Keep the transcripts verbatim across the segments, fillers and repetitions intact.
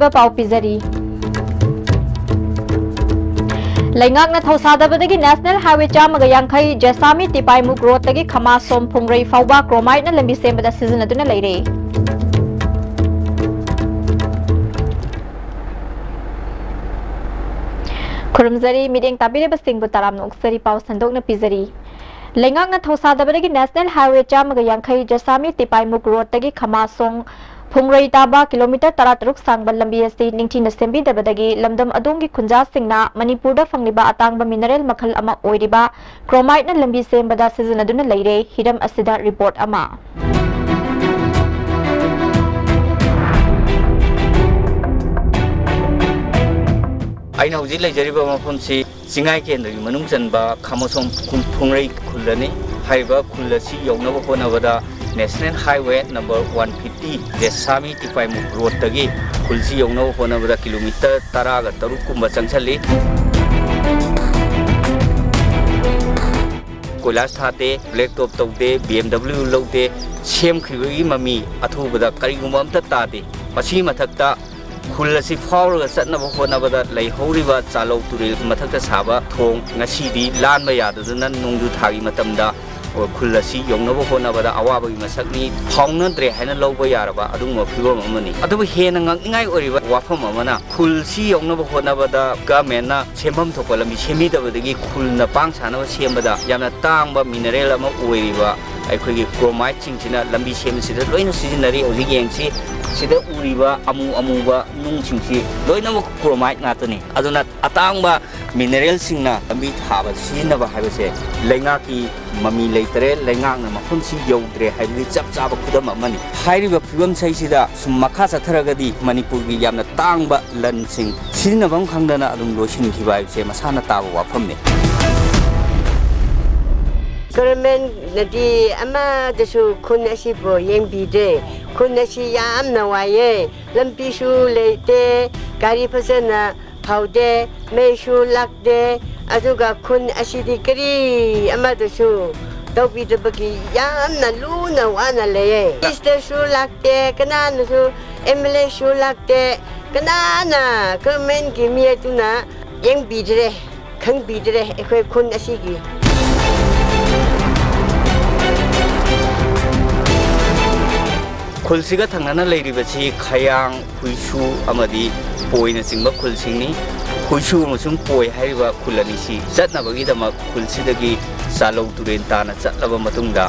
ꯄꯥꯎ ꯄꯤꯖꯔꯤ꯫ ꯂꯩꯉꯥꯛꯅ ꯊꯧꯁꯥꯗꯕꯗꯒꯤ National Highway ꯆꯥꯝꯃꯒ ꯌꯥꯡꯈꯩ ꯖꯦꯁꯥꯃꯤ ꯇꯤꯄꯥꯏꯃꯨꯛ ꯔꯣꯗꯇꯒꯤ ꯈꯃꯥꯁꯣꯝ ꯐꯨꯡꯔꯩ ꯐꯥꯎꯕ chromite ꯅ ꯂꯝꯕꯤ ꯁꯦꯝꯕꯗ ꯁꯤꯖꯤꯟꯅꯗꯨꯅ ꯂꯩꯔꯦ꯫ ꯈꯨꯔꯨꯝꯖꯔꯤ, ꯃꯤꯠꯌꯦꯡ ꯇꯥꯕꯤꯔꯤꯕꯁꯤꯡꯕꯨ ꯇꯔꯥꯝꯅ ꯑꯣꯛꯆꯔꯤ꯫ ꯄꯥꯎ ꯁꯟꯗꯣꯛꯅ ꯄꯤꯖꯔꯤ꯫ ꯂꯩꯉꯥꯛꯅ ꯊꯧꯁꯥꯗꯕꯗꯒꯤ National Highway ꯆꯥꯝꯃꯒ ꯌꯥꯡꯈꯩ ꯖꯦꯁꯥꯃꯤ ꯇꯤꯄꯥꯏꯃꯨꯛ ꯔꯣꯗꯇꯒꯤ ꯈꯃꯥꯁꯣꯡ ꯐꯨꯡꯔꯩ ꯇꯥꯕ ꯀꯤꯂꯣꯃꯤꯇꯔ ꯇꯔꯥꯇꯔꯨꯛ ꯁꯥꯡꯕ ꯂꯝꯕꯤ ꯑꯁꯤ ꯅꯤꯡꯊꯤꯅ ꯁꯦꯝꯕꯤꯗꯕꯗꯒꯤ ꯂꯝꯗꯝ ꯑꯗꯣꯝꯒꯤ ꯈꯨꯟꯖꯥꯁꯤꯡꯅ ꯃꯅꯤꯄꯨꯔꯗ ꯐꯪꯂꯤꯕ ꯑꯇꯥꯡꯕ mineral ꯃꯈꯜ ꯑꯃ ꯑꯣꯏꯔꯤꯕ chromite ꯅ ꯂꯝꯕꯤ ꯁꯦꯝꯕꯗ ꯁꯤꯖꯤꯟꯅꯗꯨꯅ ꯂꯩꯔꯦ꯫ ꯍꯤꯔꯝ ꯑꯁꯤꯗ report ꯑꯃ꯫ ꯑꯩꯅ ꯍꯧꯖꯤꯛ ꯂꯩꯖꯔꯤꯕ ꯃꯐꯝꯁꯤ ꯆꯤꯡꯉꯥꯏ ꯀꯦꯟꯗ꯭ꯔꯒꯤ ꯃꯅꯨꯡ ꯆꯟꯕ ꯈꯥꯃꯁꯣꯝ ꯈꯨ-, ꯐꯨꯡꯔꯩ ꯈꯨꯜ ꯑꯅꯤ꯫ ꯍꯥꯏꯔꯤꯕ ꯈꯨꯜ ꯑꯁꯤ ꯌꯧꯅꯕ ꯍꯣꯠꯅꯕꯗ National Highway number one fifty ꯖꯦꯁꯥꯃꯤ ꯇꯤꯄꯥꯏꯃꯨꯛ ꯔꯣꯗꯇꯒꯤ ꯈꯨꯜꯁꯤ ꯌꯧꯅꯕ ꯍꯣꯠꯅꯕꯗ ꯀꯤꯂꯣꯃꯤꯇꯔ ꯇꯔꯥꯒ ꯇꯔꯨꯛ ꯀꯨꯝꯕ ꯆꯪꯁꯜꯂꯤ꯫ ꯀꯣꯏꯂꯥꯁ ꯊꯥꯗꯦ, black top ꯇꯧꯗꯦ, B M W ꯂꯧꯗꯦ, ꯁꯦꯝꯈꯤꯕꯒꯤ ꯃꯃꯤ ꯑꯊꯨꯕꯗ ꯀꯔꯤꯒꯨꯝꯕ ꯑꯝꯇ ꯇꯥꯗꯦ꯫ ꯃꯁꯤꯒꯤ ꯃꯊꯛꯇ ꯈꯨꯜ ꯑꯁꯤ ꯐꯥꯎꯔꯒ ꯆꯠꯅꯕ ꯍꯣꯠꯅꯕꯗ ꯂꯩꯍꯧꯔꯤꯕ ꯆꯥꯂꯧ ꯇꯨꯔꯦꯜ ꯃꯊꯛꯇ ꯁꯥꯕ ꯊꯣꯡ ꯉꯁꯤꯗꯤ ꯂꯥꯟꯕ ꯌꯥꯗꯗꯨꯅ ꯅꯣꯡꯖꯨ ꯊꯥꯒꯤ ꯃꯇꯝꯗ ꯈꯨꯜ ꯑꯁꯤ ꯌꯧꯅꯕ ꯍꯣꯠꯅꯕꯗ ꯑꯋꯥꯕꯒꯤ ꯃꯁꯛꯅꯤ꯫ ꯐꯥꯎꯅꯗ꯭ꯔꯦ ꯍꯥꯏꯅ ꯂꯧꯕ ꯌꯥꯔꯕ ꯑꯗꯨꯒꯨꯝꯕ ꯐꯤꯕꯝ ꯑꯃꯅꯤ꯫ ꯑꯗꯨꯕꯨ ꯍꯦꯟꯅ ꯉꯛꯅꯤꯡꯉꯥꯏ ꯑꯣꯏꯔꯤꯕ ꯋꯥꯐꯝ ꯑꯃꯅ, ꯈꯨꯜꯁꯤ ꯌꯧꯅꯕ ꯍꯣꯠꯅꯕꯗ government ꯅ ꯁꯦꯝꯐꯝ ꯊꯣꯛꯄ ꯂꯝꯕꯤ ꯁꯦꯝꯕꯤꯗꯕꯗꯒꯤ ꯈꯨꯜꯅ ꯄꯥꯡ ꯁꯥꯅꯕ ꯁꯦꯝꯕꯗ ꯌꯥꯝꯅ ꯇꯥꯡꯕ mineral ꯑꯃ ꯑꯣꯏꯔꯤꯕ ꯑꯩꯈꯣꯏꯒꯤ chromite ꯁꯤꯡꯁꯤꯅ ꯂꯝꯕꯤ ꯁꯦꯝꯕꯁꯤꯗ ꯂꯣꯏꯅ ꯁꯤꯖꯤꯟꯅꯔꯤ꯫ ꯍꯧꯖꯤꯛ ꯌꯦꯡꯁꯤ, ꯁꯤꯗ ꯎꯔꯤꯕ ꯑꯃꯨ ꯑꯃꯨꯕ ꯅꯨꯡꯁꯤꯡꯁꯤ ꯂꯣꯏꯅꯃꯛ chromite ꯉꯥꯛꯇꯅꯤ꯫ ꯑꯗꯨꯅ ꯑꯇꯥꯡꯕ mineral ꯁꯤꯡꯅ ꯂꯝꯕꯤ ꯊꯥꯕ ꯁꯤꯖꯤꯟꯅꯕ ꯍꯥꯏꯕꯁꯦ ꯂꯩꯉꯥꯛꯀꯤ ꯃꯃꯤ ꯂꯩꯇꯔꯦ, ꯂꯩꯉꯥꯛꯅ ꯃꯐꯝꯁꯤ ꯌꯧꯗ꯭ꯔꯦ ꯍꯥꯏꯕꯒꯤ ꯆꯞ ꯆꯥꯕ ꯈꯨꯗꯝ ꯑꯃꯅꯤ꯫ ꯍꯥꯏꯔꯤꯕ ꯐꯤꯕꯝꯁꯤꯗ ꯁꯨꯝ ꯃꯈꯥ ꯆꯠꯊꯔꯒꯗꯤ ꯃꯅꯤꯄꯨꯔꯒꯤ ꯌꯥꯝꯅ ꯇꯥꯡꯕ ꯂꯟꯁꯤꯡ ꯁꯤꯖꯤꯟꯅꯐꯝ ꯈꯪꯗꯅ ꯑꯗꯨꯝ ꯂꯣꯏꯁꯤꯟꯈꯤꯕ ꯍꯥꯏꯕꯁꯦ ꯃꯁꯥꯅ ꯇꯥꯕ ꯋꯥꯐꯝꯅꯤ꯫ Government ꯅꯗꯤ ꯑꯃꯗꯁꯨ ꯈꯨꯟ ꯑꯁꯤꯕꯨ ꯌꯦꯡꯕꯤꯗꯦ꯫ ꯈꯨꯟ ꯑꯁꯤ ꯌꯥꯝꯅ ꯋꯥꯏꯌꯦ꯫ ꯂꯝꯕꯤꯁꯨ ꯂꯩꯇꯦ, ꯒꯥꯔꯤ ꯐꯖꯅ ꯐꯥꯎꯗꯦ, ꯃꯩꯁꯨ ꯂꯥꯛꯇꯦ꯫ ꯑꯗꯨꯒ ꯈꯨꯟ ꯑꯁꯤꯗꯤ ꯀꯔꯤ ꯑꯃꯗꯁꯨ ꯇꯧꯕꯤꯗꯕꯒꯤ ꯌꯥꯝꯅ ꯂꯨꯅ ꯋꯥꯅ ꯂꯩꯌꯦ꯫ Minister ꯁꯨ ꯂꯥꯛꯇꯦ, ꯀꯅꯥꯅꯁꯨ, M L A ꯁꯨ ꯂꯥꯛꯇꯦ꯫ ꯀꯅꯥꯅ, ꯒꯚꯔꯟꯃꯦꯟꯠꯀꯤ ꯃꯤ ꯑꯗꯨꯅ ꯌꯦꯡꯕꯤꯗ꯭ꯔꯦ, ꯈꯪꯕꯤꯗ꯭ꯔꯦ ꯑꯩꯈꯣꯏ ꯈꯨꯟ ꯑꯁꯤꯒꯤ꯫ ꯈꯨꯜꯁꯤꯒ ꯊꯪꯅꯅ ꯂꯩꯔꯤꯕꯁꯤ ꯈꯌꯥꯡ, ꯍꯨꯏꯁꯨ ꯑꯃꯗꯤ ꯄꯣꯏꯅꯆꯤꯡꯕ ꯈꯨꯜꯁꯤꯡꯅꯤ꯫ ꯍꯨꯏꯁꯨ ꯑꯃꯁꯨꯡ ꯄꯣꯏ ꯍꯥꯏꯔꯤꯕ ꯈꯨꯜ ꯑꯅꯤꯁꯤ ꯆꯠꯅꯕꯒꯤꯗꯃꯛ ꯈꯨꯜꯁꯤꯗꯒꯤ ꯆꯥꯂꯧ ꯇꯨꯔꯦꯜ ꯇꯥꯟꯅ ꯆꯠꯂꯕ ꯃꯇꯨꯡꯗ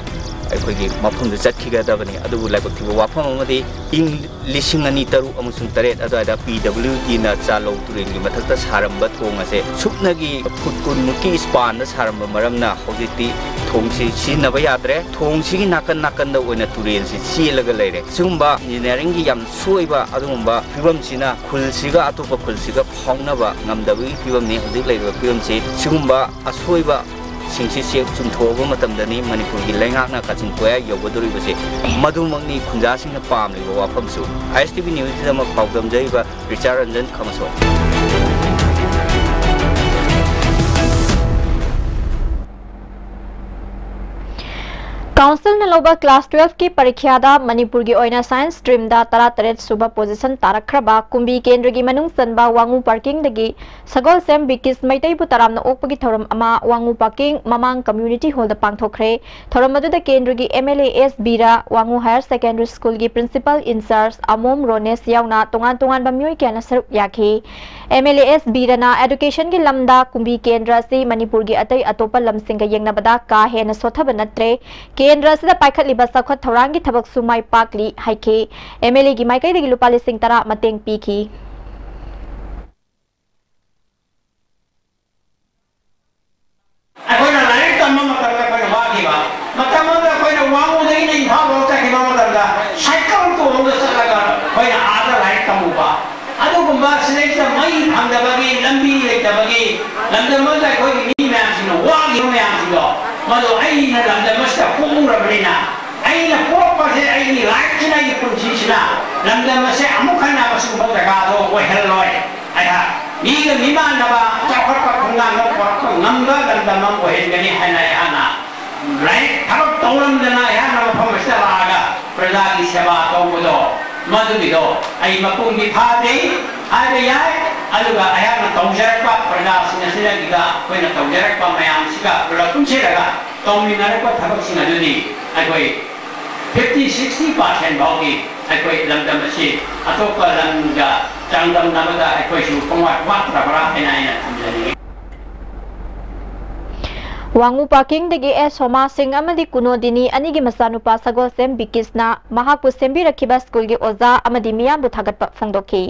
ꯑꯩꯈꯣꯏꯒꯤ ꯃꯐꯝꯗꯨ ꯆꯠꯈꯤꯒꯗꯕꯅꯤ꯫ ꯑꯗꯨꯕꯨ ꯂꯥꯏꯕꯛ ꯊꯤꯕ ꯋꯥꯐꯝ ꯑꯃꯗꯤ ꯏꯪ ꯂꯤꯁꯤꯡ ꯑꯅꯤ ꯇꯔꯨꯛ ꯑꯃꯁꯨꯡ ꯇꯔꯦꯠ ꯑꯗꯨꯋꯥꯏꯗ ꯄꯤ ꯗꯕ꯭ꯂꯤꯌꯨ ꯗꯤꯅ ꯆꯥꯂꯧ ꯇꯨꯔꯦꯜꯒꯤ ꯃꯊꯛꯇ ꯁꯥꯔꯝꯕ ꯊꯣꯡ ꯑꯁꯦ ꯁꯨꯞꯅꯒꯤ ꯐꯨꯠ ꯀꯨꯟꯃꯨꯛꯀꯤ ꯁ꯭ꯄꯥꯟꯗ ꯁꯥꯔꯝꯕ ꯃꯔꯝꯅ ꯍꯧꯖꯤꯛꯇꯤ ꯊꯣꯡꯁꯤ ꯁꯤꯖꯤꯟꯅꯕ ꯌꯥꯗ꯭ꯔꯦ꯫ ꯊꯣꯡꯁꯤꯒꯤ ꯅꯥꯀꯟ ꯅꯥꯀꯟꯗ ꯑꯣꯏꯅ ꯇꯨꯔꯦꯜꯁꯤ ꯆꯦꯜꯂꯒ ꯂꯩꯔꯦ꯫ ꯁꯤꯒꯨꯝꯕ ꯏꯟꯖꯤꯅꯤꯌꯥꯔꯤꯡꯒꯤ ꯌꯥꯝ ꯁꯣꯏꯕ ꯑꯗꯨꯒꯨꯝꯕ ꯐꯤꯕꯝꯁꯤꯅ ꯈꯨꯜꯁꯤꯒ ꯑꯇꯣꯞꯄ ꯈꯨꯜꯁꯤꯒ ꯐꯥꯎꯅꯕ ꯉꯝꯗꯕꯒꯤ ꯐꯤꯕꯝꯅꯤ ꯍꯧꯖꯤꯛ ꯂꯩꯔꯤꯕ ꯐꯤꯕꯝꯁꯤ꯫ ꯁꯤꯒꯨꯝꯕ ꯑꯁꯣꯏꯕꯁꯤꯡꯁꯤ ꯆꯦꯛ ꯆꯨꯝꯊꯣꯛꯑꯕ ꯃꯇꯝꯗꯅꯤ ꯃꯅꯤꯄꯨꯔꯒꯤ ꯂꯩꯉꯥꯛꯅ ꯀꯥꯆꯤꯟ ꯀꯣꯌꯥ ꯌꯧꯒꯗꯧꯔꯤꯕꯁꯤ꯫ ꯃꯗꯨꯃꯛꯅꯤ ꯈꯨꯟꯖꯥꯁꯤꯡꯅ ꯄꯥꯝꯂꯤꯕ ꯋꯥꯐꯝꯁꯨ꯫ ꯑꯥꯏ ꯑꯦꯁ ꯇꯤ ꯚꯤ ꯅ꯭ꯌꯨꯁꯀꯤꯗꯃꯛ ꯄꯥꯎꯗꯝꯖꯔꯤꯕ ꯔꯤꯆꯥꯔꯗ ꯔꯟꯖꯟ ꯈꯃꯁꯣꯏ꯫ ꯀꯥꯎꯟꯁꯤꯜꯅ ꯂꯧꯕ ꯀ꯭ꯂꯥꯁ ꯇꯨꯋꯦꯜꯐꯀꯤ ꯄꯔꯤꯈ꯭ꯌꯥꯗ ꯃꯅꯤꯄꯨꯔꯒꯤ ꯑꯣꯏꯅ ꯁꯥꯏꯟꯁ ꯁ꯭ꯇ꯭ꯔꯤꯝꯗ ꯇꯔꯥꯇꯔꯦꯠ ꯁꯨꯕ ꯄꯣꯖꯤꯁꯟ ꯇꯥꯔꯛꯈ꯭ꯔꯕ ꯀꯨꯝꯕꯤ ꯀꯦꯟꯗ꯭ꯔꯒꯤ ꯃꯅꯨꯡ ꯆꯟꯕ ꯋꯥꯉꯨ ꯄꯥꯔꯀꯤꯡꯗꯒꯤ ꯁꯒꯣꯜꯁꯦꯝ ꯕꯤꯀꯤꯁ ꯃꯩꯇꯩꯕꯨ ꯇꯔꯥꯝꯅ ꯑꯣꯛꯄꯒꯤ ꯊꯧꯔꯝ ꯑꯃ ꯋꯥꯉꯨ ꯄꯥꯔꯀꯤꯡ ꯃꯃꯥꯡ ꯀꯝꯃ꯭ꯌꯨꯅꯤꯇꯤ ꯍꯣꯜꯗ ꯄꯥꯡꯊꯣꯛꯈ꯭ꯔꯦ꯫ ꯊꯧꯔꯝ ꯑꯗꯨꯗ ꯀꯦꯟꯗ꯭ꯔꯒꯤ M L A S Bira, Wangoo higher secondary ꯁ꯭ꯀꯨꯜꯒꯤ ꯄ꯭ꯔꯤꯟꯁꯤꯄꯜ ꯏꯟꯆꯥꯔꯖ ꯑꯃꯣꯝ ꯔꯣꯅꯦꯁ ꯌꯥꯎꯅ ꯇꯣꯉꯥꯟ ꯇꯣꯉꯥꯟꯕ ꯃꯤꯑꯣꯏ ꯀꯌꯥꯅ ꯁꯔꯨꯛ ꯌꯥꯈꯤ꯫ ꯑꯦꯝ ꯑꯦꯜ ꯑꯦ ꯑꯦꯁ ꯕꯤꯔꯥꯅ educationꯒꯤ ꯂꯝꯗ ꯀꯨꯝꯕꯤ ꯀꯦꯟꯗ꯭ꯔ ꯑꯁꯤ ꯃꯅꯤꯄꯨꯔꯒꯤ ꯑꯇꯩ ꯑꯇꯣꯞꯄ ꯂꯝꯁꯤꯡꯒ ꯌꯦꯡꯅꯕꯗ ꯀꯥ ꯍꯦꯟꯅ ꯁꯣꯠꯊꯕ ꯅꯠꯇ꯭ꯔꯦ꯫ ꯀꯦꯟꯗ꯭ꯔ ꯑꯁꯤꯗ ꯄꯥꯏꯈꯠꯂꯤꯕ ꯆꯥꯎꯈꯠ ꯊꯧꯔꯥꯡꯒꯤ ꯊꯕꯛꯁꯨ ꯃꯥꯏ ꯄꯥꯛꯂꯤ ꯍꯥꯏꯈꯤ꯫ ꯑꯦꯝ ꯑꯦꯜ ꯑꯦꯒꯤ ꯃꯥꯏꯀꯩꯗꯒꯤ ꯂꯨꯄꯥ ꯂꯤꯁꯤꯡ ꯇꯔꯥ ꯃꯇꯦꯡ ꯄꯤꯈꯤ꯫ ꯑꯩꯈꯣꯏꯅ ꯂꯥꯏꯔꯤꯛ ꯇꯝꯕ ꯃꯇꯝꯗ ꯑꯩꯈꯣꯏꯅ ꯋꯥꯈꯤꯕ, ꯃꯇꯝ ꯑꯃꯗ ꯑꯩꯈꯣꯏꯅ ꯋꯥꯉꯨꯗꯒꯤꯅ ꯏꯝꯐꯥꯜ ꯐꯥꯎ ꯆꯠꯈꯤꯕ ꯃꯇꯝꯗ ꯁꯥꯏꯀꯜ ꯇꯣꯡꯉꯒ ꯆꯠꯂꯒ ꯑꯩꯈꯣꯏꯅ ꯑꯥꯗ ꯂꯥꯏꯔꯤꯛ ꯇꯝꯃꯨꯕ꯫ ꯑꯗꯨꯒꯨꯝꯕ ꯁꯤꯗꯩꯁꯤꯗ ꯃꯩ ꯐꯪꯗꯕꯒꯤ, ꯂꯝꯕꯤ ꯂꯩꯇꯕꯒꯤ, ꯂꯝꯗꯝ ꯑꯃꯗ ꯑꯩꯈꯣꯏꯒꯤ ꯃꯤ ꯃꯌꯥꯝꯁꯤꯡꯅ ꯋꯥꯈꯤꯕ ꯃꯌꯥꯝꯁꯤꯡꯗꯣ, ꯃꯗꯨ ꯑꯩꯅ ꯂꯝꯗꯝ ꯑꯁꯤꯗ ꯄꯣꯛꯎꯔꯕꯅꯤꯅ, ꯑꯩꯅ ꯄꯣꯛꯄꯁꯦ, ꯑꯩꯒꯤ ꯂꯥꯏꯐꯁꯤꯅ, ꯑꯩꯒꯤ ꯄꯨꯟꯁꯤꯁꯤꯅ ꯂꯝꯗꯝ ꯑꯁꯦ ꯑꯃꯨꯛ ꯍꯟꯅ ꯃꯁꯤꯒꯨꯝꯕ ꯖꯒꯥꯗꯣ ꯑꯣꯏꯍꯜꯂꯣꯏ꯫ ꯑꯩꯍꯥꯛ ꯃꯤꯒ ꯃꯤꯃꯥꯟꯅꯕ, ꯆꯥꯎꯈꯠꯄ ꯈꯣꯡꯊꯥꯡꯗ ꯄꯨꯔꯛꯄ ꯉꯝꯕ ꯂꯝꯗꯝ ꯑꯃ ꯑꯣꯏꯍꯟꯒꯅꯤ ꯍꯥꯏꯅ ꯑꯩꯍꯥꯛꯅ ꯂꯥꯏꯔꯤꯛ ꯊꯕꯛ ꯇꯧꯔꯝꯗꯅ ꯑꯩꯍꯥꯛꯅ ꯃꯐꯝ ꯑꯁꯤꯗ ꯂꯥꯛꯑꯒ ꯄ꯭ꯔꯖꯥꯒꯤ ꯁꯦꯕꯥ ꯇꯧꯕꯗꯣ ꯃꯗꯨꯒꯤꯗꯣ ꯑꯩ ꯃꯄꯨꯡꯗꯤ ꯐꯥꯗ꯭ꯔꯤ ꯍꯥꯏꯕ ꯌꯥꯏ꯫ ꯑꯗꯨꯒ ꯑꯩꯍꯥꯛꯅ ꯇꯧꯖꯔꯛꯄ ꯄ꯭ꯔꯖꯥꯁꯤꯡ ꯑꯁꯤꯗꯒꯤꯒ ꯑꯩꯈꯣꯏꯅ ꯇꯧꯖꯔꯛꯄ ꯃꯌꯥꯝꯁꯤꯒ ꯄꯨꯂꯞ ꯄꯨꯟꯁꯤꯜꯂꯒ ꯇꯧꯃꯤꯟꯅꯔꯛꯄ ꯊꯕꯛꯁꯤꯡ ꯑꯗꯨꯗꯤ ꯑꯩꯈꯣꯏ fifty sixty percent ꯐꯥꯎꯒꯤ ꯑꯩꯈꯣꯏ ꯂꯝꯗꯝ ꯑꯁꯤ ꯑꯇꯣꯞꯄ ꯂꯝꯒ ꯆꯥꯡꯗꯝꯅꯕꯗ ꯑꯩꯈꯣꯏꯁꯨ ꯄꯨꯡꯋꯥꯠ ꯋꯥꯠꯇ꯭ꯔꯕ꯭ꯔꯥ ꯍꯥꯏꯅ ꯑꯩꯅ ꯊꯝꯖꯅꯤꯡꯏ꯫ ꯋꯥꯉꯨ ꯄꯥꯀꯤꯡꯗꯒꯤ ꯑꯦꯁ ꯁꯣꯃꯥ ꯁꯤꯡ ꯑꯃꯗꯤ ꯀꯨꯅꯣꯗꯤꯅꯤ ꯑꯅꯤꯒꯤ ꯃꯆꯥꯅꯨꯄꯥ ꯁꯒꯣꯜꯁꯦꯝ ꯕꯤꯀꯤꯁꯅ ꯃꯍꯥꯛꯄꯨ ꯁꯦꯝꯕꯤꯔꯛꯈꯤꯕ ꯁ꯭ꯀꯨꯜꯒꯤ ꯑꯣꯖꯥ ꯑꯃꯗꯤ ꯃꯤꯌꯥꯝꯕꯨ ꯊꯥꯒꯠꯄ ꯐꯣꯡꯗꯣꯛꯈꯤ꯫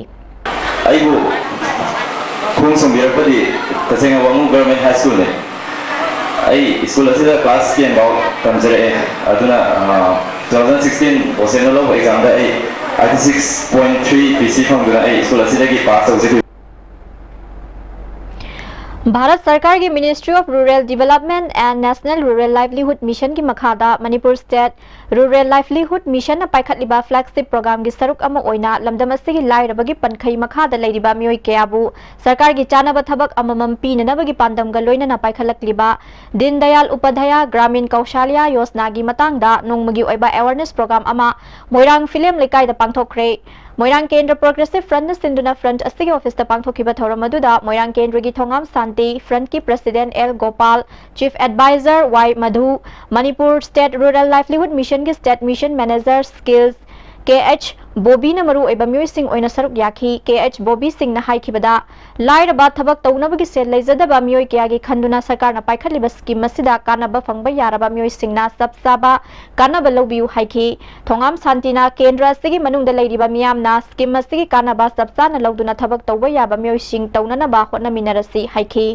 ꯑꯩꯕꯨ ꯈꯣꯡ ꯁꯣꯝꯕꯤꯔꯛꯄꯗꯤ ꯇꯁꯦꯡꯅ ꯋꯥꯉꯨ ꯒꯚꯔꯟꯃꯦꯟꯠ ꯍꯥꯏ ꯁ꯭ꯀꯨꯜꯅꯤ꯫ ꯑꯩ ꯁ꯭ꯀꯨꯜ ꯑꯁꯤꯗ ꯀ꯭ꯂꯥꯁ ꯇꯦꯟ ꯐꯥꯎ ꯇꯝꯖꯔꯛꯑꯦ꯫ ꯑꯗꯨꯅ ꯇꯨ ꯊꯥꯎꯖꯟ ꯁꯤꯛꯁꯇꯤꯟ ꯕꯣꯁꯦꯝꯅ ꯂꯧꯕ ꯑꯦꯛꯖꯥꯝꯗ ꯑꯩ eighty six point three P ꯁꯤ ꯐꯪꯗꯨꯅ ꯑꯩ ꯁ꯭ꯀꯨꯜ ꯑꯁꯤꯗꯒꯤ ꯄꯥꯁ ꯇꯧꯖꯈꯤꯕꯅꯤ꯫ ꯚꯥꯔꯠ ꯁꯔꯀꯥꯔꯒꯤ Ministry of Rural Development and National Rural Livelihood Mission ꯒꯤ ꯃꯈꯥꯗ ꯃꯅꯤꯄꯨꯔ ꯁ꯭ꯇꯦꯠ ꯔꯨꯔꯦꯜ ꯂꯥꯏꯚꯂꯤꯍꯨꯗ ꯃꯤꯁꯟꯅ ꯄꯥꯏꯈꯠꯂꯤꯕ ꯐ꯭ꯂꯦꯒꯁꯤꯞ ꯄ꯭ꯔꯣꯒ꯭ꯔꯥꯝꯒꯤ ꯁꯔꯨꯛ ꯑꯃ ꯑꯣꯏꯅ ꯂꯝꯗꯝ ꯑꯁꯤꯒꯤ ꯂꯥꯏꯔꯕꯒꯤ ꯄꯟꯈꯩ ꯃꯈꯥꯗ ꯂꯩꯔꯤꯕ ꯃꯤꯑꯣꯏ ꯀꯌꯥꯕꯨ ꯁꯔꯀꯥꯔꯒꯤ ꯆꯥꯅꯕ ꯊꯕꯛ ꯑꯃꯃꯝ ꯄꯤꯅꯅꯕꯒꯤ ꯄꯥꯟꯗꯝꯒ ꯂꯣꯏꯅꯅ ꯄꯥꯏꯈꯠꯂꯛꯂꯤꯕ ꯗꯤꯟ ꯗꯌꯥꯜ ꯎꯄꯥꯙ꯭ꯌꯥꯌ ꯒ꯭ꯔꯥꯃꯤꯟ ꯀꯧꯁꯥꯂ꯭ꯌ ꯌꯣꯖꯅꯥꯒꯤ ꯃꯇꯥꯡꯗ ꯅꯣꯡꯃꯒꯤ ꯑꯣꯏꯕ ꯑꯦꯋꯥꯔꯅꯦꯁ ꯄ꯭ꯔꯣꯒ꯭ꯔꯥꯝ ꯑꯃ ꯃꯣꯏꯔꯥꯡ ꯐꯤꯂꯦꯝ ꯂꯩꯀꯥꯏꯗ ꯄꯥꯡꯊꯣꯛꯈ꯭ꯔꯦ꯫ ꯃꯣꯏꯔꯥꯡ ꯀꯦꯟꯗ꯭ꯔ ꯄ꯭ꯔꯣꯒ꯭ꯔꯦꯁꯤꯚ ꯐ꯭ꯔꯟꯠꯅ ꯁꯤꯟꯗꯨꯅ ꯐ꯭ꯔꯟꯠ ꯑꯁꯤꯒꯤ ꯑꯣꯐꯤꯁꯇ ꯄꯥꯡꯊꯣꯛꯈꯤꯕ ꯊꯧꯔꯝ ꯑꯗꯨꯗ ꯃꯣꯏꯔꯥꯡ ꯀꯦꯟꯗ꯭ꯔꯒꯤ ꯊꯣꯉꯥꯝ ꯁꯥꯟꯇꯤ, ꯐ꯭ꯔꯟꯠꯀꯤ president L Gopal, chief adviser Y Madhu, Manipur state rural livelihood ꯃꯤꯁꯟꯒꯤ state mission manager skills K H ꯕꯣꯕꯤꯅ ꯃꯔꯨꯑꯣꯏꯕ ꯃꯤꯑꯣꯏꯁꯤꯡ ꯑꯣꯏꯅ ꯁꯔꯨꯛ ꯌꯥꯈꯤ꯫ ꯀꯦ ꯑꯩꯆ ꯕꯣꯕꯤ ꯁꯤꯡꯅ ꯍꯥꯏꯈꯤꯕꯗ, ꯂꯥꯏꯔꯕ, ꯊꯕꯛ ꯇꯧꯅꯕꯒꯤ ꯁꯦꯜ ꯂꯩꯖꯗꯕ ꯃꯤꯑꯣꯏ ꯀꯌꯥꯒꯤ ꯈꯟꯗꯨꯅ ꯁꯔꯀꯥꯔꯅ ꯄꯥꯏꯈꯠꯂꯤꯕ ꯁ꯭ꯀꯤꯝ ꯑꯁꯤꯗ ꯀꯥꯟꯅꯕ ꯐꯪꯕ ꯌꯥꯔꯕ ꯃꯤꯑꯣꯏꯁꯤꯡꯅ ꯆꯞ ꯆꯥꯕ ꯀꯥꯟꯅꯕ ꯂꯧꯕꯤꯌꯨ ꯍꯥꯏꯈꯤ꯫ ꯊꯣꯉꯥꯝ ꯁꯥꯟꯇꯤꯅ ꯀꯦꯟꯗ꯭ꯔ ꯑꯁꯤꯒꯤ ꯃꯅꯨꯡꯗ ꯂꯩꯔꯤꯕ ꯃꯤꯌꯥꯝꯅ ꯁ꯭ꯀꯤꯝ ꯑꯁꯤꯒꯤ ꯀꯥꯟꯅꯕ ꯆꯞ ꯆꯥꯅ ꯂꯧꯗꯨꯅ ꯊꯕꯛ ꯇꯧꯕ ꯌꯥꯕ ꯃꯤꯑꯣꯏꯁꯤꯡ ꯇꯧꯅꯅꯕ ꯍꯣꯠꯅꯃꯤꯟꯅꯔꯁꯤ ꯍꯥꯏꯈꯤ꯫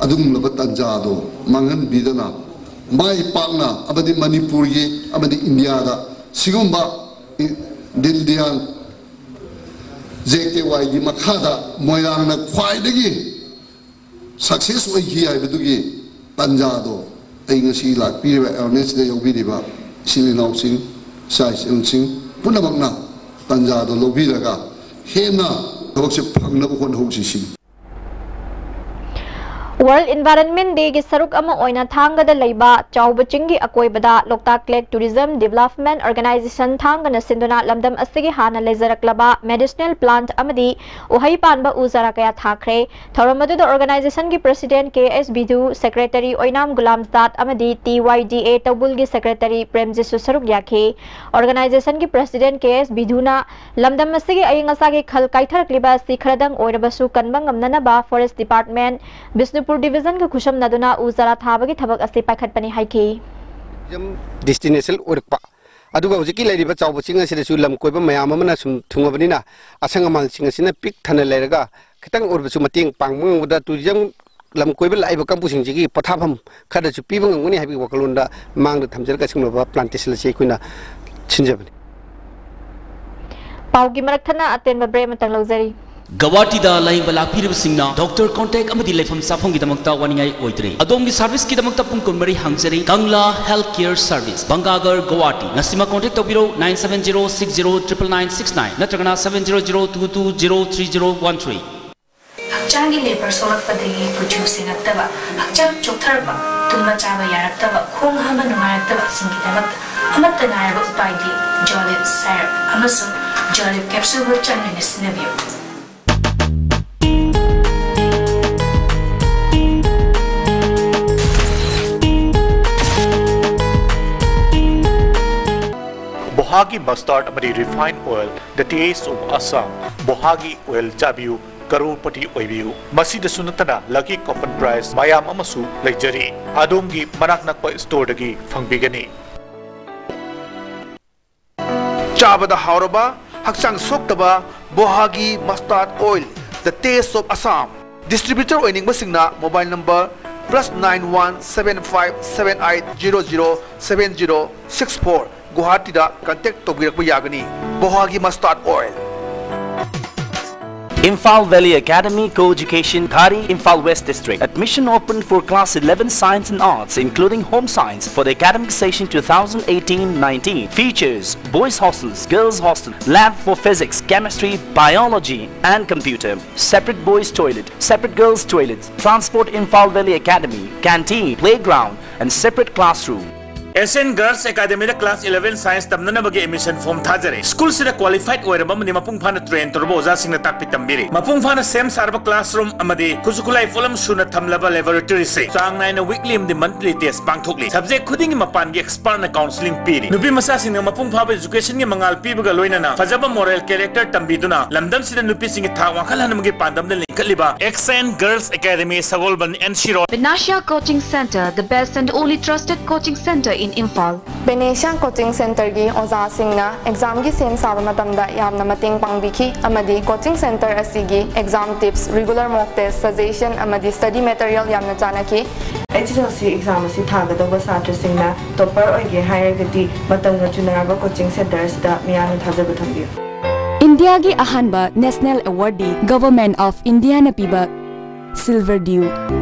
ꯑꯗꯨꯒꯨꯝꯂꯕ ꯇꯥꯟꯖꯥꯗꯣ ꯃꯥꯡꯍꯟꯕꯤꯗꯅ ꯃꯥꯏ ꯄꯥꯛꯅ ꯑꯃꯗꯤ ꯃꯅꯤꯄꯨꯔꯒꯤ ꯑꯃꯗꯤ ꯏꯟꯗꯤꯌꯥꯗ ꯁꯤꯒꯨꯝꯕ ꯗꯤꯟ ꯗꯌꯥꯜ ꯖꯦ ꯀꯦ ꯋꯥꯏꯒꯤ ꯃꯈꯥꯗ ꯃꯣꯏꯔꯥꯡꯅ ꯈ꯭ꯋꯥꯏꯗꯒꯤ ꯁꯛꯁꯦꯁ ꯑꯣꯏꯈꯤ ꯍꯥꯏꯕꯗꯨꯒꯤ ꯇꯥꯟꯖꯥꯗꯣ ꯑꯩ ꯉꯁꯤ ꯂꯥꯛꯄꯤꯔꯤꯕ ꯑꯦꯋꯥꯔꯅꯦꯁꯇ ꯌꯥꯎꯕꯤꯔꯤꯕ ꯏꯆꯤꯜ ꯏꯅꯥꯎꯁꯤꯡ, ꯏꯆꯥ ꯏꯆꯜꯁꯤꯡ ꯄꯨꯝꯅꯃꯛꯅ ꯇꯥꯟꯖꯥꯗꯣ ꯂꯧꯕꯤꯔꯒ ꯍꯦꯟꯅ ꯊꯕꯛꯁꯦ ꯐꯪꯅꯕ ꯍꯣꯠꯅꯍꯧꯁꯤ ꯁꯤꯅꯤ꯫ World Environment Day ꯒꯤ ꯁꯔꯨꯛ ꯑꯃ ꯑꯣꯏꯅ ꯊꯥꯡꯒꯗ ꯂꯩꯕ ꯆꯥꯎꯕ ꯆꯤꯡꯒꯤ ꯑꯀꯣꯏꯕꯗ Loktak Lake Tourism Development Organization ꯊꯥꯡꯒꯅ ꯁꯤꯟꯗꯨꯅ ꯂꯝꯗꯝ ꯑꯁꯤꯒꯤ ꯍꯥꯟꯅ ꯂꯩꯖꯔꯛꯂꯕ medicinal plant ꯑꯃꯗꯤ ꯎꯍꯩ ꯄꯥꯟꯕ ꯎ ꯆꯥꯔꯥ ꯀꯌꯥ ꯊꯥꯈ꯭ꯔꯦ꯫ ꯊꯧꯔꯝ ꯑꯗꯨꯗ organization ꯒꯤ president ꯀꯦ ꯑꯦꯁ ꯕꯤꯙꯨ, secretary ꯑꯣꯏꯅꯥꯝ ꯒꯨꯂꯥꯝꯖꯥꯗ ꯑꯃꯗꯤ ꯇꯤ ꯋꯥꯏ ꯗꯤ ꯑꯦ ꯇꯧꯕꯨꯜꯒꯤ secretary ꯄ꯭ꯔꯦꯝꯖꯤꯠꯁꯨ ꯁꯔꯨꯛ ꯌꯥꯈꯤ꯫ Organization ꯒꯤ president ꯀꯦ ꯑꯦꯁ ꯕꯤꯙꯨꯅ ꯂꯝꯗꯝ ꯑꯁꯤꯒꯤ ꯑꯏꯪ ꯑꯁꯥꯒꯤ ꯈꯜ ꯀꯥꯏꯊꯔꯛꯂꯤꯕ ꯑꯁꯤ ꯈꯔꯗꯪ ꯑꯣꯏꯔꯕꯁꯨ ꯀꯟꯕ ꯉꯝꯅꯅꯕ Forest Department, ꯕꯤꯁꯅꯨꯄꯨꯔ Division ꯒ ꯈꯨꯠꯁꯝꯅꯗꯨꯅ ꯎ ꯆꯥꯔꯥ ꯊꯥꯕꯒꯤ ꯊꯕꯛ ꯑꯁꯤ ꯄꯥꯏꯈꯠꯄꯅꯤ ꯍꯥꯏꯈꯤ꯫ Destination ꯑꯣꯏꯔꯛꯄ꯫ ꯑꯗꯨꯒ ꯍꯧꯖꯤꯛꯀꯤ ꯂꯩꯔꯤꯕ ꯆꯥꯎꯕ ꯆꯤꯡ ꯑꯁꯤꯗꯁꯨ ꯂꯝ ꯀꯣꯏꯕ ꯃꯌꯥꯝ ꯑꯃꯅ ꯁꯨꯝ ꯊꯨꯡꯉꯕꯅꯤꯅ, ꯑꯁꯪ ꯑꯃꯥꯟꯁꯤꯡ ꯑꯁꯤꯅ ꯄꯤꯛ ꯊꯟꯅ ꯂꯩꯔꯒ ꯈꯤꯇꯪ ꯑꯣꯏꯔꯕꯁꯨ ꯃꯇꯦꯡ ꯄꯥꯡꯕ ꯉꯝꯒꯗ꯭ꯔꯥ, tourism ꯂꯝ ꯀꯣꯏꯕ ꯂꯥꯛꯏꯕ ꯀꯥꯡꯕꯨꯁꯤꯡꯁꯤꯒꯤ ꯄꯣꯊꯥꯐꯝ ꯈꯔꯗꯁꯨ ꯄꯤꯕ ꯉꯝꯒꯅꯤ ꯍꯥꯏꯕꯒꯤ ꯋꯥꯈꯜꯂꯣꯟꯗ ꯃꯥꯡꯗ ꯊꯝꯖꯔꯒ ꯑꯁꯤꯒꯨꯝꯂꯕ plantation ꯑꯁꯤ ꯑꯩꯈꯣꯏꯅ ꯁꯤꯟꯖꯕꯅꯤ꯫ ꯄꯥꯎꯒꯤ ꯃꯔꯛ ꯊꯠꯅ ꯑꯇꯦꯟꯕ break ꯑꯃꯇꯪ ꯂꯧꯖꯔꯤ꯫ ꯒꯧꯍꯥꯇꯤꯗ ꯂꯥꯌꯦꯡꯕ ꯂꯥꯛꯄꯤꯔꯤꯕꯁꯤꯡꯅ doctor contact ꯑꯃꯗꯤ ꯂꯩꯐꯝ ꯆꯥꯐꯝꯒꯤꯗꯃꯛꯇ ꯋꯥꯅꯤꯡꯉꯥꯏ ꯑꯣꯏꯗ꯭ꯔꯦ꯫ ꯑꯗꯣꯝꯒꯤ service ꯀꯤꯗꯃꯛꯇ ꯄꯨꯡ ꯀꯨꯟꯃꯔꯤ ꯍꯥꯡꯖꯔꯤ꯫ Kangla Health Care Service, Bhangagarh, Guwahati꯫ ꯉꯁꯤꯃꯛ contact ꯇꯧꯕꯤꯔꯧ, nine seven zero six zero triple nine six nine ꯅꯠꯇ꯭ꯔꯒꯅ seven zero zero two two zero three zero one three꯫ ꯍꯛꯆꯥꯡꯒꯤ ꯂꯦꯕꯔ ꯁꯣꯛꯂꯛꯄꯗꯒꯤ ꯀꯨꯆꯨ ꯁꯦꯡꯉꯛꯇꯕ, ꯍꯛꯆꯥꯡ ꯆꯣꯛꯊꯔꯛꯄ, ꯇꯨꯝꯕ ꯆꯥꯕ ꯌꯥꯔꯛꯇꯕ, ꯈꯣꯡ ꯍꯥꯝꯕ ꯅꯨꯡꯉꯥꯏꯔꯛꯇꯕꯁꯤꯡꯒꯤꯗꯃꯛꯇ ꯑꯃꯠꯇ ꯉꯥꯏꯔꯕ ꯎꯄꯥꯏꯗꯤ Jolib syrup ꯑꯃꯁꯨꯡ Jolib capsule ꯒ ꯆꯥꯡ ꯅꯥꯏꯅ ꯁꯤꯖꯤꯟꯅꯕꯤꯌꯨ꯫ ꯕꯣꯍꯥꯒꯤ mustard ꯑꯃꯗꯤ refined oil, the taste of Assam꯫ ꯕꯣꯍꯥꯒꯤ oil ꯆꯥꯕꯤꯌꯨ, ꯀꯔꯣꯔꯄꯇꯤ ꯑꯣꯏꯕꯤꯌꯨ꯫ ꯃꯁꯤꯗꯁꯨ ꯅꯠꯇꯅ lucky coupon prize ꯃꯌꯥꯝ ꯑꯃꯁꯨ ꯂꯩꯖꯔꯤ꯫ ꯑꯗꯣꯝꯒꯤ ꯃꯅꯥꯛ ꯅꯛꯄ store ꯗꯒꯤ ꯐꯪꯕꯤꯒꯅꯤ꯫ ꯆꯥꯕꯗ ꯍꯥꯎꯔꯕ, ꯍꯛꯆꯥꯡ ꯁꯣꯛꯇꯕ ꯕꯣꯍꯥꯒꯤ mustard oil, the taste of Assam꯫ Distributor ꯑꯣꯏꯅꯤꯡꯕꯁꯤꯡꯅ mobile number plus nine one seven five seven eight zero zero seven zero six four, ꯒꯨꯋꯥꯍꯥꯇꯤꯗ contact ꯇꯧꯕꯤꯔꯛꯄ ꯌꯥꯒꯅꯤ꯫ ꯕꯣꯍꯥꯒꯤ mustard oil꯫ Imphal Valley Academy, co-education, Ghari, Imphal West District. Admission open for class eleven Science and Arts, including Home Science, for the academic session twenty eighteen nineteen. Features: boys' hostels, girls' hostel, lab for physics, chemistry, biology, and computer. Separate boys' toilet, separate girls' toilet. Transport: Imphal Valley Academy, canteen, playground, and separate classroom. S N Girls Academy the class eleven Science ꯇꯝꯅꯅꯕꯒꯤ admission form ꯊꯥꯖꯔꯦ꯫ ꯁ꯭ꯀꯨꯜꯁꯤꯗ qualified ꯑꯣꯏꯔꯕ ꯑꯃꯗꯤ ꯃꯄꯨꯡ ꯐꯥꯅ train ꯇꯧꯔꯕ ꯑꯣꯖꯥꯁꯤꯡꯅ ꯇꯥꯛꯄꯤ ꯇꯝꯕꯤꯔꯤ꯫ ꯃꯄꯨꯡ ꯐꯥꯅ ꯁꯦꯝ ꯁꯥꯔꯕ classroom ꯑꯃꯗꯤ ꯈꯨꯠꯁꯨ ꯈꯨꯠꯂꯥꯏ ꯄꯣꯠꯂꯝ ꯁꯨꯅ ꯊꯝꯂꯕ laboratory ꯁꯦ꯫ ꯆꯥꯡ ꯅꯥꯏꯅ weekly ꯑꯃꯗꯤ monthly test ꯄꯥꯡꯊꯣꯛꯂꯤ꯫ Subject ꯈꯨꯗꯤꯡꯒꯤ ꯃꯄꯥꯟꯒꯤ expert ꯅ counselling ꯄꯤꯔꯤ꯫ ꯅꯨꯄꯤ ꯃꯆꯥꯁꯤꯡꯅ ꯃꯄꯨꯡ ꯐꯥꯕ education ꯒꯤ ꯃꯉꯥꯜ ꯄꯤꯕꯒ ꯂꯣꯏꯅꯅ ꯐꯖꯕ moral character ꯇꯝꯕꯤꯗꯨꯅ ꯂꯝꯗꯝꯁꯤꯗ ꯅꯨꯄꯤꯁꯤꯡꯒꯤ ꯊꯥꯛ ꯋꯥꯡꯈꯠꯍꯟꯕꯒꯤ ꯄꯥꯟꯗꯝꯗ ꯂꯤꯡꯈꯠꯂꯤꯕ S N Girls Academy, Sagolband, N C Road꯫ Benasha Coaching Center, the best and only trusted coaching center in Imphal. Benasha Coaching Center ꯒꯤ ꯑꯣꯖꯥꯁꯤꯡꯅ exam ꯒꯤ ꯁꯦꯝ ꯁꯥꯕ ꯃꯇꯝꯗ ꯌꯥꯝꯅ ꯃꯇꯦꯡ ꯄꯥꯡꯕꯤꯈꯤ ꯑꯃꯗꯤ coaching center ꯑꯁꯤꯒꯤ exam tips, regular mock test, suggestion ꯑꯃꯗꯤ study material ꯌꯥꯝꯅ ꯆꯥꯟꯅꯈꯤ꯫ H S L C exam ꯑꯁꯤ ꯊꯥꯒꯗꯧꯕ ꯁꯥꯇ꯭ꯔꯁꯤꯡꯅ topper ꯑꯣꯏꯒꯦ ꯍꯥꯏꯔꯒꯗꯤ ꯃꯇꯝꯒ ꯆꯨꯅꯔꯕ coaching center ꯑꯁꯤꯗ ꯃꯤꯌꯥꯝꯅ ꯊꯥꯖꯕ ꯊꯝꯕꯤꯌꯨ꯫ ꯏꯟꯗꯤꯌꯥꯒꯤ ꯑꯍꯥꯟꯕ national award D Government of India ꯅ ꯄꯤꯕ Silver Dew꯫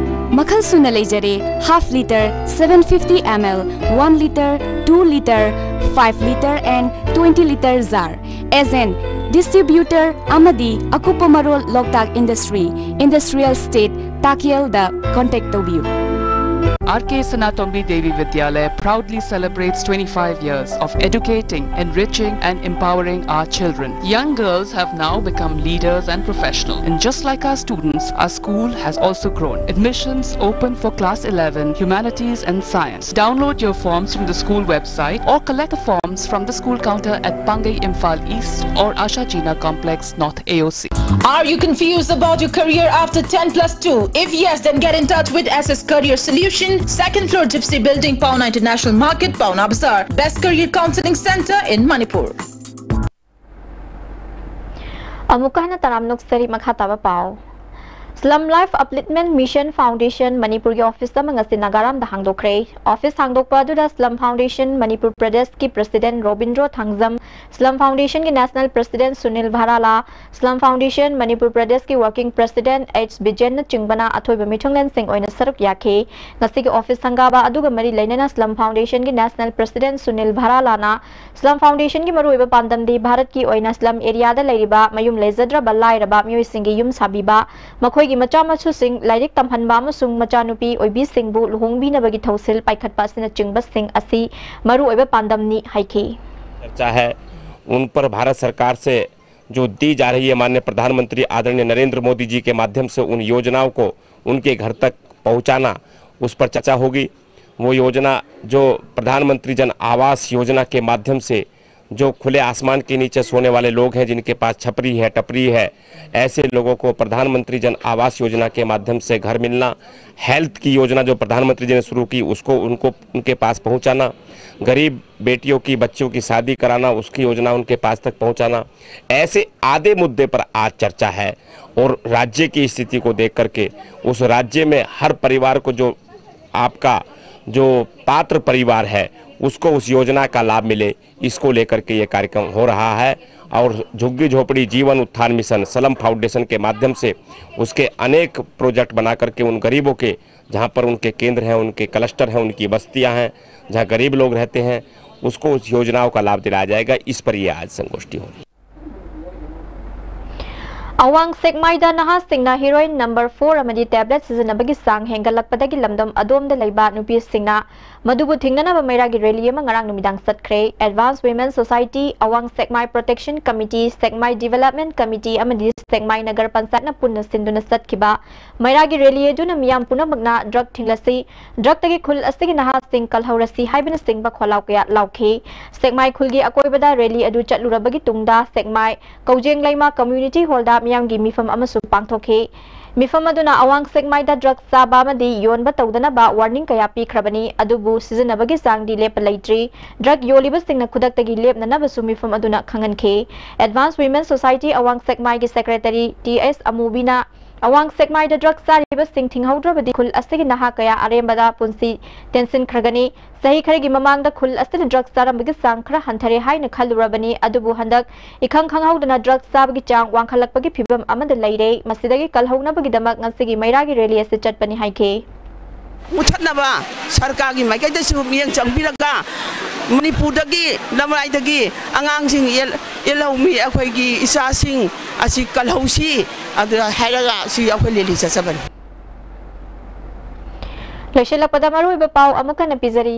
ꯃꯈꯜ ꯁꯨꯅ ꯂꯩꯖꯔꯦ: half litre, seven fifty M L, one litre, two litre, five litre and twenty litre jar꯫ S N Distributor ꯑꯃꯗꯤ ꯑꯀꯨꯞꯄ ꯃꯔꯣꯜ Loktak Industry, Industrial Estate, ꯇꯥꯛꯌꯦꯜꯗ contact ꯇꯧꯕꯤꯌꯨ꯫ R K Sanatombi Devi Vidyalaya proudly celebrates twenty-five years of educating, enriching, and empowering our children. Young girls have now become leaders and professionals. And just like our students, our school has also grown. Admissions open for class eleven, humanities, and science. Download your forms from the school website or collect the forms from the school counter at Pangai Imphal East or Asha Jina Complex, North A O C. Are you confused about your career after ten plus two? If yes, then get in touch with S S Career Solution, second floor Gypsy Building, Paona International Market, Paona Bazaar. Best career counseling center in Manipur. ꯑꯃꯨꯛꯀ ꯍꯟꯅ ꯇꯔꯥꯝꯅ ꯑꯣꯛꯆꯔꯤ꯫ ꯃꯈꯥ ꯇꯥꯕ ꯄꯥꯎ꯫ Slum Life Upliftment Mission Foundation ꯃꯅꯤꯄꯨꯔꯒꯤ office ꯑꯃ ꯉꯁꯤ ꯅꯥꯒꯥꯔꯥꯝꯗ ꯍꯥꯡꯗꯣꯛꯈ꯭ꯔꯦ꯫ Office ꯍꯥꯡꯗꯣꯛꯄ ꯑꯗꯨꯗ Slum Foundation ꯃꯅꯤꯄꯨꯔ ꯄ꯭ꯔꯗꯦꯁꯀꯤ ꯄ꯭ꯔꯁꯤꯗꯦꯟ ꯔꯣꯕꯤꯟꯗ꯭ꯔꯣ ꯊꯥꯡꯖꯝ, Slum Foundationꯒꯤ national president Sunil Varala, Slum Foundation Manipur ꯄ꯭ꯔꯗꯦꯁꯀꯤ ꯋꯥꯔꯀꯤꯡ ꯄ꯭ꯔꯁꯤꯗꯦꯟ ꯑꯩꯆ ꯕꯤꯖꯦꯟꯅꯆꯤꯡꯕꯅ ꯑꯊꯣꯏꯕ ꯃꯤꯊꯨꯡꯂꯦꯟꯁꯤꯡ ꯑꯣꯏꯅ ꯁꯔꯨꯛ ꯌꯥꯈꯤ꯫ ꯉꯁꯤꯒꯤ ꯑꯣꯐꯤꯁ ꯍꯪꯒꯥꯕ ꯑꯗꯨꯒ ꯃꯔꯤ ꯂꯩꯅꯅ Slum Foundationꯒꯤ ꯅꯦꯁꯅꯦꯜ ꯄ꯭ꯔꯁꯤꯗꯦꯟ ꯁꯨꯅꯤꯜ ꯚꯥꯔꯥꯂꯥꯅ Slum Foundationꯒꯤ ꯃꯔꯨꯑꯣꯏꯕ ꯄꯥꯟꯗꯝꯗꯤ ꯚꯥꯔꯠꯀꯤ ꯑꯣꯏꯅ slum areaꯗ ꯂꯩꯔꯤꯕ ꯃꯌꯨꯝ ꯂꯩꯖꯗ꯭ꯔꯕ ꯂꯥꯏꯔꯕ ꯃꯤꯑꯣꯏꯁꯤꯡꯒꯤ ꯌꯨꯝ ꯁꯥꯕꯤꯕ, ꯃꯈꯣꯏꯒꯤ ꯃꯆꯥ ꯃꯁꯨꯁꯤꯡ ꯂꯥꯏꯔꯤꯛ ꯇꯝꯍꯟꯕ ꯑꯃꯁꯨꯡ ꯃꯆꯥꯅꯨꯄꯤ ꯑꯣꯏꯕꯤꯁꯤꯡꯕꯨ ꯂꯨꯍꯣꯡꯕꯤꯅꯕꯒꯤ ꯊꯧꯁꯤꯜ ꯄꯥꯏꯈꯠꯄ ꯑꯁꯤꯅꯆꯤꯡꯕꯁꯤꯡ ꯑꯁꯤ ꯃꯔꯨꯑꯣꯏꯕ ꯄꯥꯟꯗꯝꯅꯤ ꯍꯥꯏꯈꯤ꯫ चर्चा है, उन पर भारत सरकार से जो दी जा रही है, माननीय प्रधानमंत्री आदरणीय नरेंद्र मोदी जी के माध्यम से उन योजनाओं को उनके घर तक पहुंचाना, उस पर चर्चा होगी। वो योजना जो प्रधानमंत्री जन आवास योजना के माध्यम से जो खुले आसमान के नीचे सोने वाले लोग हैं, जिनके पास छपरी है, टपरी है, ऐसे लोगों को प्रधानमंत्री जन आवास योजना के माध्यम से घर मिलना, हेल्थ की योजना जो प्रधानमंत्री जी ने शुरू की, उसको उनको, उनके पास पहुंचाना, गरीब बेटियों की, बच्चियों की शादी कराना, उसकी योजना उनके पास तक पहुंचाना, ऐसे आधे मुद्दे पर आज चर्चा है। और राज्य की स्थिति को देख करके उस राज्य में हर परिवार को जो आपका जो पात्र परिवार है, उसको उस योजना का लाभ मिले, इसको लेकर के ये कार्यक्रम हो रहा है। और झुग्गी झोपड़ी जीवन उत्थान मिशन स्लम फाउंडेशन के माध्यम से उसके अनेक प्रोजेक्ट बना करके उन गरीबों के, जहाँ पर उनके केंद्र हैं, उनके क्लस्टर हैं, उनकी बस्तियाँ हैं, जहाँ गरीब लोग रहते हैं, उसको उस योजनाओं का लाभ दिलाया जाएगा। इस पर ये आज संगोष्ठी हो रही है। ꯑꯋꯥꯡ ꯁꯦꯛꯃꯥꯏꯗ ꯅꯍꯥꯁꯤꯡꯅ heroin number four ꯑꯃꯗꯤ tablet ꯁꯤꯖꯤꯟꯅꯕꯒꯤ ꯆꯥꯡ ꯍꯦꯟꯒꯠꯂꯛꯄꯗꯒꯤ ꯂꯝꯗꯝ ꯑꯗꯣꯝꯗ ꯂꯩꯕ ꯅꯨꯄꯤꯁꯤꯡꯅ ꯃꯗꯨꯕꯨ ꯊꯤꯡꯅꯅꯕ ꯃꯩꯔꯥꯒꯤ rally ꯑꯃ ꯉꯔꯥꯡ ꯅꯨꯃꯤꯗꯥꯡ ꯆꯠꯈ꯭ꯔꯦ꯫ Advance Women Society, ꯑꯋꯥꯡ ꯁꯦꯛꯃꯥꯏ Protection Committee, ꯁꯦꯛꯃꯥꯏ Development Committee ꯑꯃꯗꯤ ꯁꯦꯛꯃꯥꯏ ꯅꯒꯔ ꯄꯟꯆꯥꯌꯠꯅ ꯄꯨꯟꯅ ꯁꯤꯟꯗꯨꯅ ꯆꯠꯈꯤꯕ ꯃꯩꯔꯥꯒꯤ rally ꯑꯗꯨꯅ ꯃꯤꯌꯥꯝ ꯄꯨꯝꯅꯃꯛꯅ drug ꯊꯤꯡꯂꯁꯤ, drugꯇꯒꯤ ꯈꯨꯜ ꯑꯁꯤꯒꯤ ꯅꯍꯥꯁꯤꯡ ꯀꯜꯍꯧꯔꯁꯤ ꯍꯥꯏꯕꯅꯆꯤꯡꯕ ꯈꯣꯜꯂꯥꯎ ꯀꯌꯥ ꯂꯥꯎꯈꯤ꯫ ꯁꯦꯛꯃꯥꯏ ꯈꯨꯜꯒꯤ ꯑꯀꯣꯏꯕꯗ rally ꯑꯗꯨ ꯆꯠꯂꯨꯔꯕꯒꯤ ꯇꯨꯡꯗ ꯁꯦꯛꯃꯥꯏ ꯀꯧꯖꯦꯡ ꯂꯩꯃ community hallꯗ ꯃꯤꯌꯥꯝꯒꯤ ꯃꯤꯐꯝ ꯑꯃꯁꯨ ꯄꯥꯡꯊꯣꯛꯈꯤ꯫ ꯃꯤꯐꯝ ꯑꯗꯨꯅ ꯑꯋꯥꯡ ꯁꯦꯛꯃꯥꯏꯗ drug ꯆꯥꯕ ꯑꯃꯗꯤ ꯌꯣꯟꯕ ꯇꯧꯗꯅꯕ warning ꯀꯌꯥ ꯄꯤꯈ꯭ꯔꯕꯅꯤ, ꯑꯗꯨꯕꯨ ꯁꯤꯖꯤꯟꯅꯕꯒꯤ ꯆꯥꯡꯗꯤ ꯂꯦꯞꯄ ꯂꯩꯇ꯭ꯔꯤ꯫ Drug ꯌꯣꯜꯂꯤꯕꯁꯤꯡꯅ ꯈꯨꯗꯛꯇꯒꯤ ꯂꯦꯞꯅꯅꯕꯁꯨ ꯃꯤꯐꯝ ꯑꯗꯨꯅ ꯈꯪꯍꯟꯈꯤ꯫ Advance Women Society ꯑꯋꯥꯡ ꯁꯦꯛꯃꯥꯏꯒꯤ secretary ꯇꯤ ꯑꯦꯁ ꯑꯃꯨꯕꯤꯅ ꯑꯋꯥꯡ ꯁꯦꯛꯃꯥꯏꯗ ꯗ꯭ꯔꯒ ꯆꯥꯔꯤꯕꯁꯤꯡ ꯊꯤꯡꯍꯧꯗ꯭ꯔꯕꯗꯤ ꯈꯨꯜ ꯑꯁꯤꯒꯤ ꯅꯍꯥ ꯀꯌꯥ ꯑꯔꯦꯝꯕꯗ ꯄꯨꯟꯁꯤ ꯇꯦꯟꯁꯤꯟꯈ꯭ꯔꯒꯅꯤ꯫ ꯆꯍꯤ ꯈꯔꯒꯤ ꯃꯃꯥꯡꯗ ꯈꯨꯜ ꯑꯁꯤꯗ ꯗ꯭ꯔꯒ ꯆꯥꯔꯝꯕꯒꯤ ꯆꯥꯡ ꯈꯔ ꯍꯟꯊꯔꯦ ꯍꯥꯏꯅ ꯈꯜꯂꯨꯔꯕꯅꯤ, ꯑꯗꯨꯕꯨ ꯍꯟꯗꯛ ꯏꯈꯪ ꯈꯪꯍꯧꯗꯅ ꯗ꯭ꯔꯒ ꯆꯥꯕꯒꯤ ꯆꯥꯡ ꯋꯥꯡꯈꯠꯂꯛꯄꯒꯤ ꯐꯤꯕꯝ ꯑꯃꯗ ꯂꯩꯔꯦ꯫ ꯃꯁꯤꯗꯒꯤ ꯀꯜꯍꯧꯅꯕꯒꯤꯗꯃꯛ ꯉꯁꯤꯒꯤ ꯃꯩꯔꯥꯒꯤ ꯔꯦꯂꯤ ꯑꯁꯤ ꯆꯠꯄꯅꯤ ꯍꯥꯏꯈꯤ꯫ ꯃꯨꯊꯠꯅꯕ ꯁꯔꯀꯥꯔꯒꯤ ꯃꯥꯏꯀꯩꯗꯁꯨ ꯃꯤꯠꯌꯦꯡ ꯆꯪꯕꯤꯔꯒ ꯃꯅꯤꯄꯨꯔꯗꯒꯤ, ꯂꯝꯂꯥꯏꯗꯒꯤ ꯑꯉꯥꯡꯁꯤꯡ ꯌꯦꯜ-, ꯌꯦꯜꯍꯧꯃꯤ ꯑꯩꯈꯣꯏꯒꯤ ꯏꯆꯥꯁꯤꯡ ꯑꯁꯤ ꯀꯜꯍꯧꯁꯤ ꯑꯗꯨ ꯍꯥꯏꯔꯒ ꯁꯤ ꯑꯩꯈꯣꯏ ꯔꯦꯂꯤ ꯆꯠꯆꯕꯅꯤ꯫ ꯂꯣꯏꯁꯤꯜꯂꯛꯄꯗ ꯃꯔꯨꯑꯣꯏꯕ ꯄꯥꯎ ꯑꯃꯨꯛ ꯍꯟꯅ ꯄꯤꯖꯔꯤ꯫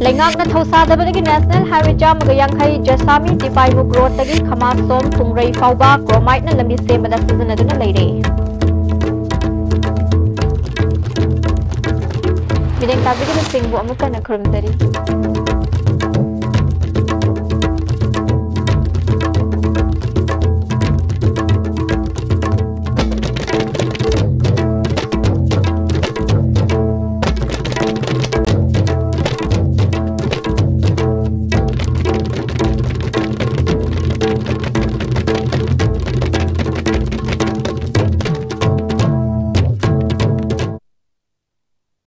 ꯂꯩꯉꯥꯛꯅ ꯊꯧꯁꯥꯗꯕꯗꯒꯤ ꯅꯦꯁꯅꯦꯜ ꯍꯥꯏꯋꯦ ꯆꯥꯝꯃꯒ ꯌꯥꯡꯈꯩ ꯖꯁꯥꯃꯤ ꯇꯤꯄꯥꯏꯃꯨꯛ ꯔꯣꯗꯇꯒꯤ ꯈꯃꯥꯁꯣꯝ ꯊꯨꯝꯔꯩ ꯐꯥꯎꯕ ꯀ꯭ꯔꯣꯃꯥꯏꯠꯅ ꯂꯝꯕꯤ ꯁꯦꯝꯕꯗ ꯁꯤꯖꯤꯟꯅꯗꯨꯅ ꯂꯩꯔꯦ꯫ ꯃꯤꯠꯌꯦꯡ ꯇꯥꯕꯤꯔꯤꯕꯁꯤꯡꯕꯨ ꯑꯃꯨꯛ ꯍꯟꯅ ꯈꯨꯔꯨꯝꯖꯔꯤ꯫